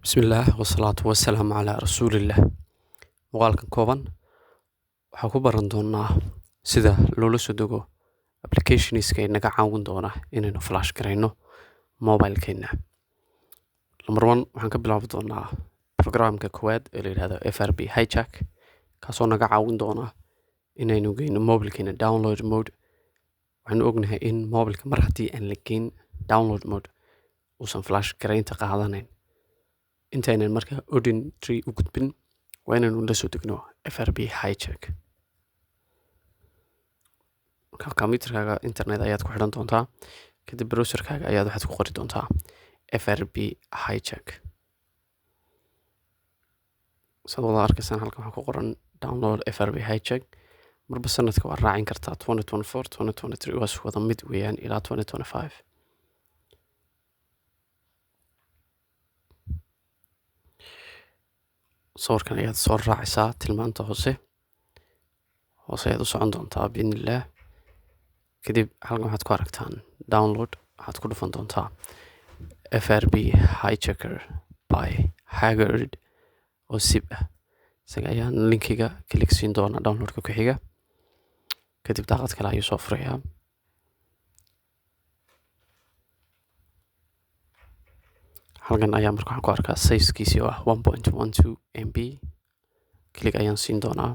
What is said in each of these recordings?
Bismillaah wasalaatu wasalaamu calaa rasuulillaah. Muuqaalkan kooban waxaan ku baran doonaa sida loola soo dego applicationska inaga caawin doona inaynu flash garayno mobilkeena. Number one, waxaan ka bilaabi doonaa programka koowaad ee la yidhaahdo FRP Hijack, kaasoo naga caawin doona inaynu geyno mobilkeena download mode. Waxaanu ognahay in mobilka mar haddii aan la geyn download mode uusan flash garaynta qaadanayn. Intaynan markaa Odin 3 u gudbin, waa inaynu la soo degno FRP Hijack. Marka computerkaaga internet ayaad ku xidhan doontaa, kadib browserkaaga ayaad waxaad ku qori doontaa FRP Hijack. Saad wada arkaysaan, halkan waxaa ku qoran download FRP Hijack. Marba sanadka waa raacin kartaa, 2024, 2023, waa isku wada mid weeyaan, ilaa 2025. Sawirkan ayaad soo raacaysaa, tilmaanta hoose hoose ayaad u socon doontaa biidnillaah. Kadib halkan waxaad ku aragtaan download, waxaad ku dhufan doontaa FRP Hijacker by Haggard oo zip ah. Isaga ayaan linkiga click siin doonaa downloadka ku xiga. Kadib daaqad kale ayuu soo furayaa. Halkan ayaa marka waxaan ku arkaa sizekiisii oo ah 1.12 MB. Click ayaan siin doonaa.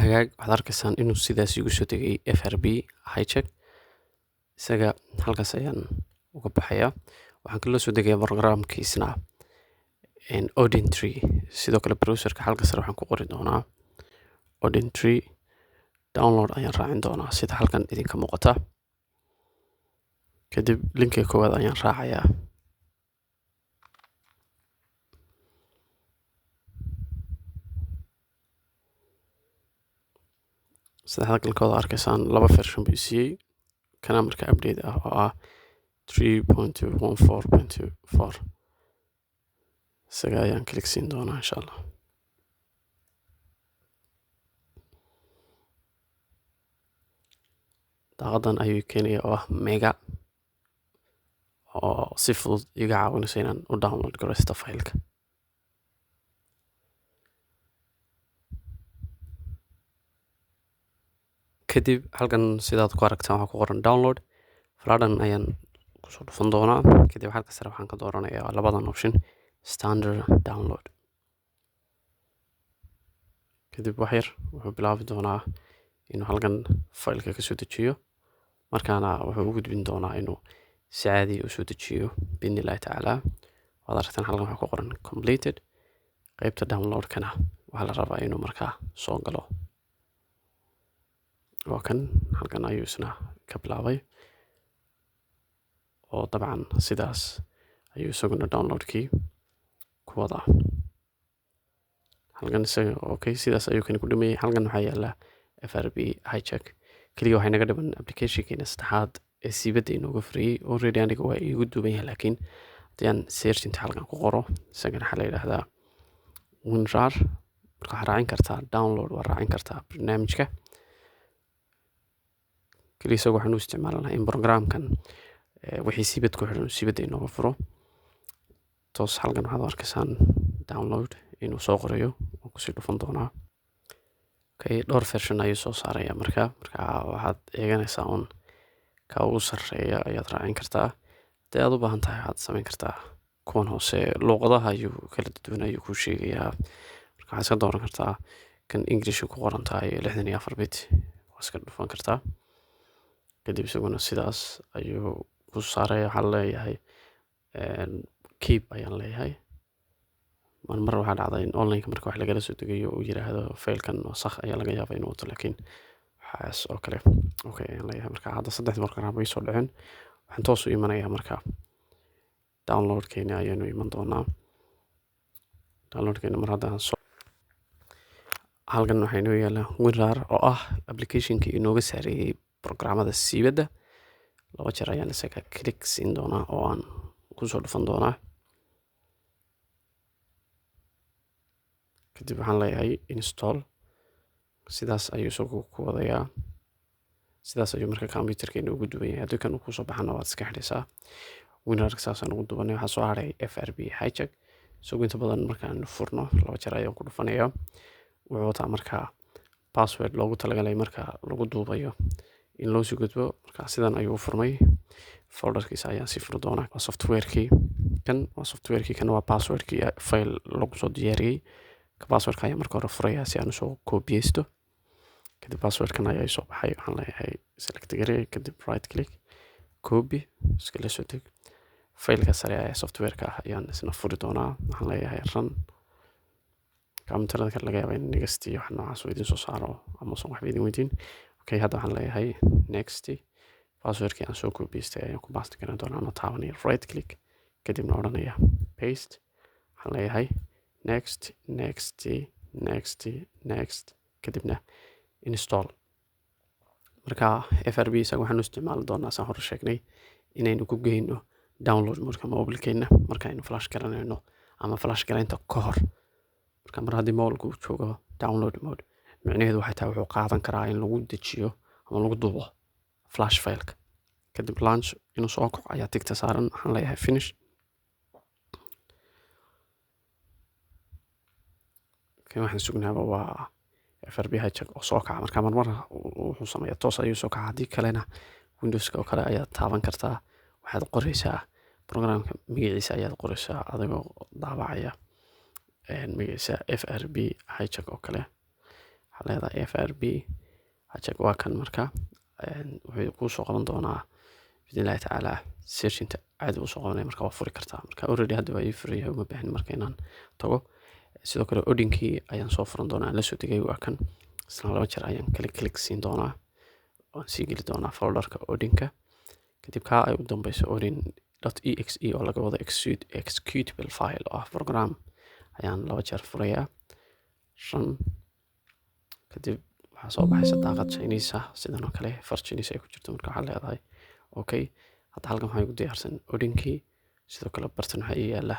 Hagaag, waxaad arkaysaan inuu sidaas igu soo degay FRP Hijack. Isaga halkaas ayaan uga baxayaa. Waxaan kaloo soo degayaa programkiisna Odin 3. Sidoo kale browserka halka sare waxaan ku qori doonaa Odin 3, download ayaan raacin doonaa sida halkan idinka muuqata. Kadib linkiga koowaad ayaan raacayaa. Sida halkan ka wada arkaysaan, laba version buu siiyey. Kana marka update ah oo ah 3.14.4, isaga ayaan click siin doonaa insha Allah. Daaqadan ayuu keenaya oo ah mega, oo si fudud iga caawinaysa inaan u download garaysto fileka. Kadib halkan sidaad ku aragtaan waxaa ku qoran download. Fladhan ayaan kusoo dhufan doonaa. Kadib halka sare waxaan ka dooranayaa labadan option, standard download. Kadib wax yar wuxuu bilaabi doonaa inuu halkan fileka kasoo dejiyo, markaana wuxuu u gudbin doonaa inuu si caadi u soo dejiyo biidni illahi tacaala. Waad aragtaan, halkan waxaa ku qoran completed. Qaybta downloadkana waxaa la rabaa inuu markaa soo galo. Waa kan, halkan ayuu isna ka bilaabay, oo dabcan sidaas ayuu isaguna downloadkii ku wadaa halkan isaga. Okay, sidaas ayuu kani ku dhameeyey. Halkan waxaa yaala FRP Hijack. Keliya waxay naga dhiman applicationkeena saddexaad ee siibadda inooga furiyey. Already aniga waa iigu duuban yahay, laakiin haddii aan searchinta halkan ku qoro, isagana waxaa la yidhaahdaa WinRAR. Marka waxaad raacin kartaa download, waa raacin kartaa barnaamijka. Keliya isaga waxaan u isticmaalnaa in programkan wixii siibad ku xidhan siibadda inooga furo toos. Halkan waxaad u arkaysaan download inuu soo qorayo, waan kusii dhufan doonaa. Okay, dhowr version ayuu soo saaraya. Marka waxaad eeganaysaa un ka ugu sarreeya ayaad raacin kartaa. Haddii aad u baahan tahay, waxaad samayn kartaa kuwan hoose, luuqadaha ayuu kala duwan ayuu kuu sheegayaa. Marka waxaad iska dooran kartaa kan English ku qoran tahay, 64 bit, waa iska dhufan kartaa. Kadib isaguna sidaas ayuu ku saaraya. Waxaan leeyahay keep ayaan leeyahay. Mar mar waxaa dhacda in onlineka marka wax lagala soo degayo uu yiraahdo failkan wasakh ayaa laga yaabaa inuu wato, laakiin waxaas oo kale okay ayaan leeyahay. Marka hadda saddexda program way soo dhaceen. Waxaan toos u imanayaa marka downloadkeena ayaanu iman doonaa. Downloadkeena mar haddaan soo, halkan waxaa inoo yaala WinRAR oo ah applicationkii inooga saareeyey programmada siibadda. Laba jeer ayaan isaga click siin doonaa oo aan kusoo dhufan doonaa. Kadib waxaan leeyahay install. Sidaas ayuu isagu ku wadayaa. Sidaas ayuu marka computerkeena ugu duwan yahay. Haddii kan uu kusoo baxana, waad iska xidhaysaa. WinRAR saasaan ugu dubanay. Waxaa soo haray FRP Hijack. Isagu inta badan markaan furno laba jeer ayaan ku dhufanayaa. Wuxuu wataa markaa password loogu talagalay marka lagu duubayo in loo sii gudbo. Marka sidan ayuu u furmay, folderkiisa ayaan sii furi doonaa. Waa softwarekii kan, waa softwarekii kan, waa passwordkii file lagu soo diyaariyey. Ka passwordka ayaan marka hore furayaa si aan usoo koobiyeysto. Kadib passwordkan ayaa soo baxay. Waxaan leeyahay select garee, kadib right click, copy, iskala soo deg. Faylka sare ee softwareka ah ayaan isna furi doonaa. Waxaan leeyahay run. Kombiyuutarada kale laga yaaba in next iyo wax noocaas uu idin soo saaro ama usan waxba idin weydiin. Okay, hadda waxaan leeyahay next. Passwordkii aan soo koobiyeystay ayaan ku paste garan doonaa anoo taabanaya right click, kadibna odhanaya paste. Waxaan leeyahay next, next, next, next, kadibna install. Marka FRP isaga waxaanu isticmaali doonaa, saan hore sheegnay, inaynu ku geyno download modeka mobilkeena markaaynu flash garanayno ama flash garaynta ka hor. Marka mar haddii mobilka uu joogo download mode, micnaheedu waxay tahay wuxuu qaadan karaa in lagu dejiyo ama lagu duubo flash fileka. Kadib launch inuu soo kaco ayaa tigta saaran. Waxaan leeyahay finish. Okay, waxaan sugnaaba waa FRP Hijack oo soo kaca. Marka marmar wuxuu sameeyaa toos ayuu soo kaca, haddii kalena Windowska oo kale ayaad taaban kartaa. Waxaad qoreysaa programka magaciisa ayaad qoreysaa adigoo daabacaya magaciisa FRP Hijack oo kale. Waxaad leedahay FRP Hijack, waa kan. Marka wuxuu kuu soo qaban doonaa biidnillahi tacaala searchinta caadi uu soo qabanaya. Marka waa furi kartaa. Marka already hadda waa ii furayahay, uma baahni marka inaan tago. Sidoo kale Odinkii ayaan soo furan doonaa, aan la soo degay, waa kan. Isla laba jeer ayaan click click siin doonaa, waan sii geli doonaa folderka Odinka. Kadib kaa ay u dambeyso odin.exe oo laga wado executable file oo ah program ayaan laba jeer furayaa, run. Kadib waxaa soo baxaysa daaqad Chinese ah, sidan oo kale far Chinese ay ku jirto. Marka waxaad leedahay okay. Hadda halkan waxaa igu diyaarsan Odinkii. Sidoo kale bartan waxaa ii yaala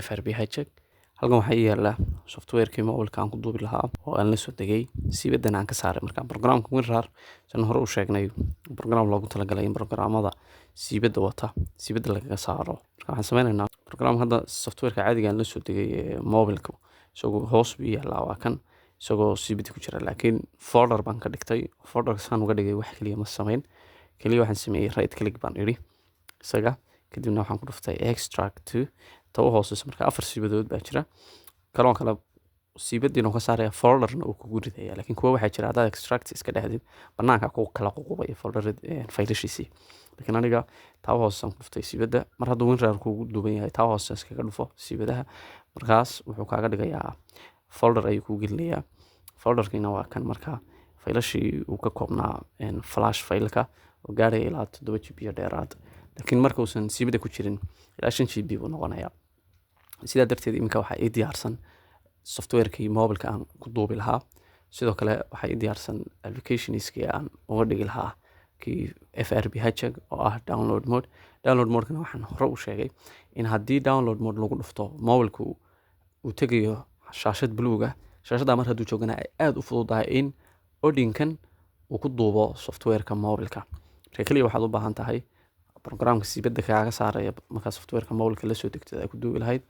FRP Hijack. Halkan waxaa ii yaala softwarekii mobilka aan ku duubi lahaa oo aan la soo degay, siibadan aan ka saaray. Marka programka WinRAR, san hore u sheegnay, program loogu talagalay in programmada siibada wata siibada lagaga saaro. Marka waxaan sameynaynaa program hadda softwareka caadiga aan la soo degay ee mobilka, isagoo hoos buu yaalaa, waa kan isagoo siibada ku jira, laakiin folder baan ka dhigtay. Folderka saan uga dhigay wax kaliya ma sameyn, kaliya waxaan sameeyey right click baan idhi isaga, kadibna waxaan ku dhuftay extract to ta u hooseysa. Marka afar siibadood baa jira. Kaloo kale siibadiina ka saaraya, folderna uu kugu ridaya, laakiin kuwa waxaa jira haddaad extract iska dhexdid banaanka ku kala ququbaya folder faylashiisii. Laakiin aniga taa u hooseysan ku dhuftay siibada. Mar hadduu WinRAR kugu duuban yahay, taa hoose iskaga dhufo siibadaha. Markaas wuxuu kaaga dhigayaa folder ayuu kuu gelinayaa. Folderkiina waa kan. Marka faylashii uu ka koobnaa flash faylka oo gaaraya ilaa 7 GB dheeraad, laakiin marka uusan siibada ku jirin ilaa 5 GB buu noqonayaa. Sidaa darteed iminka waxaa ii diyaarsan softwarekii mobilka aan ku duubi lahaa. Sidoo kale waxaa ii diyaarsan applicationskii aan uga dhigi lahaa kii FRP Hijack oo ah download mode. Download modekana waxaan hore u sheegay in haddii download mode lagu dhufto mobilku uu tegayo shaashad buluuga. Shaashadda mar hadduu joogana ay aada u fududahay in Odinkan uu ku duubo softwareka mobilka. Marka keliya waxaad u baahan tahay programka siibada kaaga saaraya markaa softwareka mobilka lasoo degtay ay ku duubi lahayd,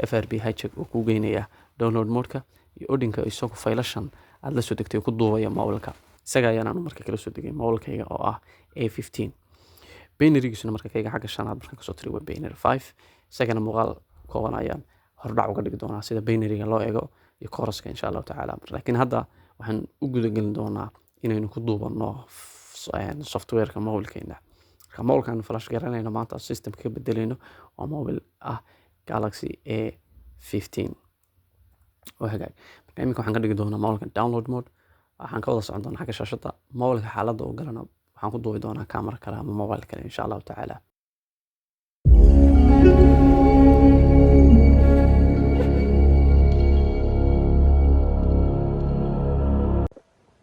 FRP Hijack oo kuu geynaya download modeka, iyo Odinka isagu faylashan aad la soo degtay ku duubaya mobilka. Isaga ayaan anu marka kala soo degay mobilkayga oo ah A15. Binarygiisuna marka kayga xagga shanaad markaan kasoo tiri waa binary 5. Isagana muuqaal kooban ayaan hordhac uga dhigi doonaa sida binaryga loo eego iyo koroska insha Allahu tacaala. Laakiin hadda waxaan u gudagelin doonaa inaynu ku duubano softwareka mobilkeena. Marka mobilkaan flash garanayno maanta, systemka ka bedelayno, waa mobil ah Galaxy A15 oo hagaag. Marka iminka waxaan ka dhigi doonaa mobilka download mode. Waxaan ka wada socon doonaa xagga shaashadda mobilka xaaladda uu galana. Waxaan ku duubi doonaa camera kale ama mobile kale insha Allahu tacaala.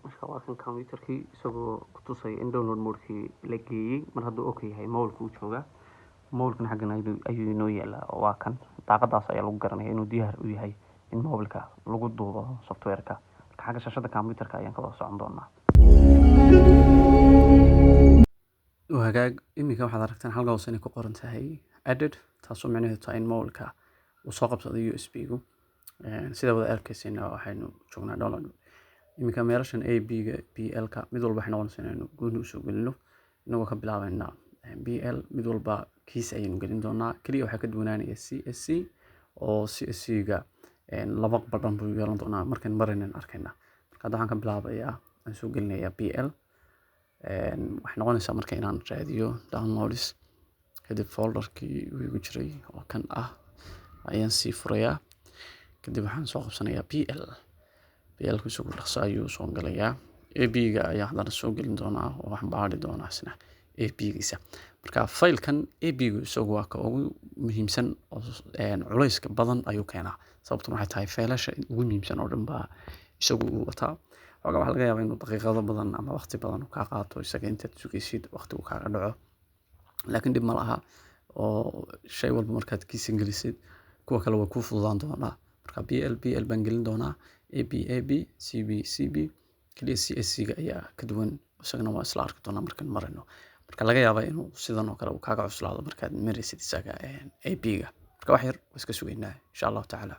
Marka waa kan computerkii isagoo ku tusaya in download modekii la geeyey. Mar hadduu ok yahay, mobilka uu joogaa, mobilkana xaggan ayuu inoo yaalaa oo waa kan. Daaqadaas ayaa lagu garanaya inuu diyaar u yahay in mobilka lagu duubo softwareka. Marka xagga shaashadda computerka ayaan ka wada socon doonaa. Hagaag, iminka waxaad aragtaan halka hoose inay ku qoran tahay added, taasoo micnaheedu tahay in mobilka uu soo qabsaday USB-gu. Sida wada arkaysayna, waxaynu joognaa download. Iminka meelashan A B-ga B L-ka mid walba waxay noqonaysaa inaynu gooni usoo gelino, inagoo ka bilaabayna B L. Mid walba kiis ayaynu gelin doonaa. Keliya waxaa ka duwanaanaya C S C, oo C S C-ga laba badhan buu yeelan doonaa markaan maraynan arkayna. Marka hadda waxaan ka bilaabayaa, aan soo gelinayaa B L. Waxay noqonaysaa marka inaan raadiyo downloads, kadib folderkii uu igu jiray oo kan ah ayaan sii furayaa, kadib waxaan soo qabsanayaa B L. B L ku isagu dhaqso ayuu soo galayaa. A B-ga ayaa haddana soo gelin doonaa, oo waxaan baari doonaa isna A B-giisa. Marka faylkan A B-gu isagu waa ka ugu muhiimsan, oo culayska badan ayuu keenaa. Sababtuna waxay tahay faylasha ugu muhiimsan oo dhan baa isagu uu wataa. Xoogaa waxaa laga yaabaa inuu daqiiqado badan ama waqti badan uu kaa qaato isaga, intaad sugaysid waqti uu kaaga dhaco, laakiin dhib ma laha, oo shay walba markaad kiisa gelisid kuwa kale way kuu fududaan doonaa. Marka B L B L baan gelin doonaa, A B A B, C B C B. Kaliya C S C ga ayaa ka duwan, isagana waa isla arki doonaa markaan marayno. Marka laga yaabaa inuu sidan oo kale uu kaaga cuslaado markaad maraysid isaga A B ga. Marka wax yar waa iska sugaynaa, insha Allahu tacaala.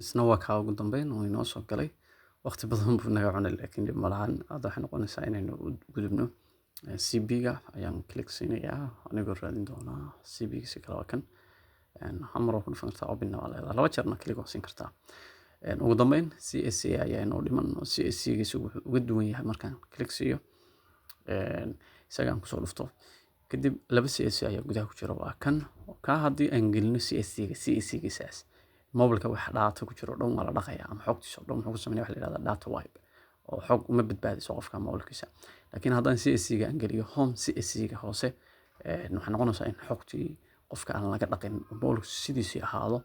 Isna waa kaa ugu dambeyn oo inoo soo galay. Waqti badan buu naga cunay, laakiin dhib ma lahan. Hadda waxay noqonaysaa inaynu u gudubno CB-ga. Ayaan click siinayaa, anigoo raadin doonaa CB-ga. Si kale waa kan, hal mar waa ku dhufan kartaa, openna waa leedahay, laba jeerna click waa siin kartaa. Ugu dambeyn C S C ayaa inoo dhiman, oo C S C giisu wuxuu uga duwan yahay markaan click siiyo isaga aan kusoo dhufto, kadib laba C S C ayaa gudaha ku jira. Waa kan ka haddii aan gelino C S C ga, C S C giisaas mobilka wax data ku jiro oo dhan waa la dhaqayaa, ama xogtiisa oo dhan wuxuu ku sameynaya waxa la yihahdaa data wipe, oo xog uma badbaadiso qofka mobilkiisa. Laakiin haddaan C S C ga aan geliyo home C S C ga hoose, waxay noqonaysaa in xogtii qofka aan laga dhaqin, mobilku sidiisii ahaado.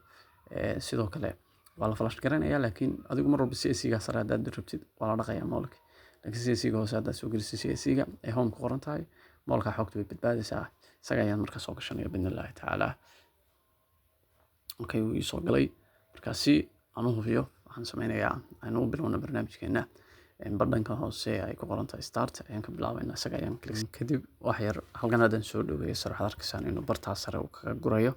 Sidoo kale waa la flash garanayaa, laakiin adigu mar walba C S C ga sare haddaad rabtid waa la dhaqayaa mobilka, laakiin C S C ga hoose haddaad soo geliso C S C ga ee home ku qoran tahay, mobilka xogta way badbaadaysaa. Isaga ayaan markaa soo gashanaya biidni Illaahi tacaala. Okay, wuu ii soo galay. Marka si aan u hubiyo, waxaan sameynayaa, aynu u bilowno barnaamijkeena. Badhanka hoose ay ku qoran tahay start ayaan ka bilaabaynaa, isaga ayaan click. Kadib wax yar halkan haddaan soo dhaweeyo sare, waxaad arkaysaan inuu bartaa sare uu kaga gurayo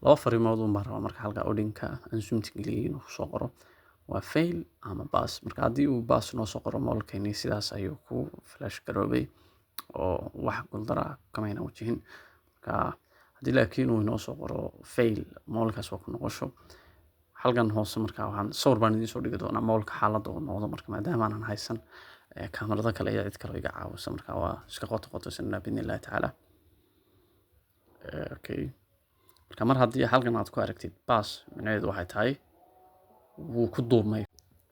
laba fariimood uun baan rabaa. Marka halka odinka aan zoomta geliyay inuu kusoo qoro waa fail ama pass. Marka haddii uu pass noo soo qoro, mobilkeeni sidaas ayuu ku flash garoobay, oo wax guuldara kamayna wajihin. Marka haddii laakiin uu inoo soo qoro fail, mobilkaas waa ku noqosho halkan hoose. Marka waxaan sawir baan idiin soo dhigi doonaa mobilka xaaladda uu noqdo. Marka maadaama aanan haysan kaamarado kale iyo cid kale oo iga caawisa, marka waa iska qoto qotosanaa biidni Illahi tacaala. Okay, marka mar haddii halkan aad ku aragtid pass, micnaheedu waxay tahay wuu ku duubmay.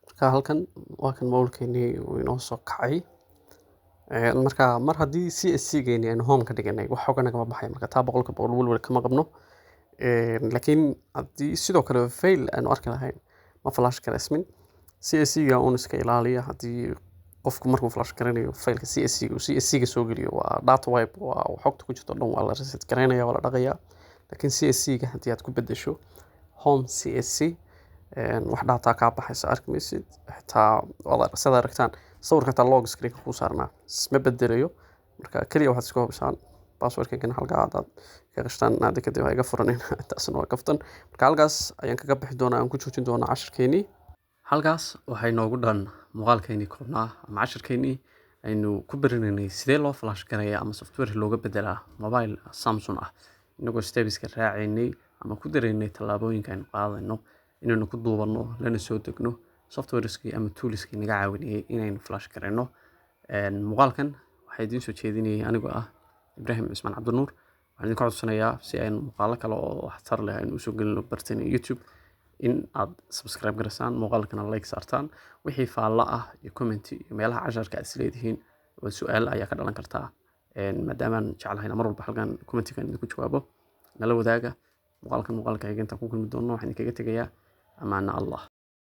Marka halkan waa kan mobilkeenii uu inoo soo kacay. Marka mar haddii C S C geeni aynu home ka dhiganay, wax xoga nagama baxay. Marka taa 100% welwel kama qabno. Laakiin haddii sidoo kale fail aanu arki lahayn, ma flash gareysmin. C S C ga uun iska ilaaliya. Haddii qofku markuu flash garanayo faylka C S C ga, uu C S C ga soo geliyo, waa data wipe, waa xogta ku jirto dhan waa la reset garaynaya, waa la dhaqayaa. Laakiin C S C ga haddii aad ku bedesho home C S C, wax data kaa baxaysa arki maysid. Xitaa sidaad aragtaan sawirka, xitaa log screen-ka kuu saarnaa isma bedelayo. Marka keliya waxaad iska hubisaan passwordkaygana halkaa haddaad ka qashtaan hadda kadib ha iga furanin. Taasna waa kaftan. Marka halkaas ayaan kaga bixi doonaa, aan ku joojin doonaa cashirkeenii. Halkaas waxay noogu dhan muuqaalkeenii koobnaa ama cashirkeenii aynu ku baranaynay sidee loo flash gareeyaa ama software looga bedelaa mobile Samsung ah, inagoo steps-ka raacaynay ama ku daraynay tallaabooyinka aynu qaadayno inaynu ku duubanno lana soo degno softwareskii ama toolskii naga caawinayay inaynu flash gareyno. Muuqaalkan waxaa idiin soo jeedinayay anigoo ah Ibraahim Cismaan Cabdinuur. Waxaan idinka codsanayaa, si aynu muuqaalo kale oo waxtar leh aynu usoo gelino barteena YouTube, in aad subscribe garaysaan, muuqaalkana like saartaan. Wixii faallo ah iyo comment iyo meelaha casharka aad isleedihiin oo su-aal ayaa ka dhalan kartaa, maadaamaan jeclahayna mar walba halkan commentigan idinku jawaabo, nala wadaaga. Muuqaalkan muuqaalka xiga intaan ku kulmi doono, waxaan idinkaga tegayaa amaana Allah.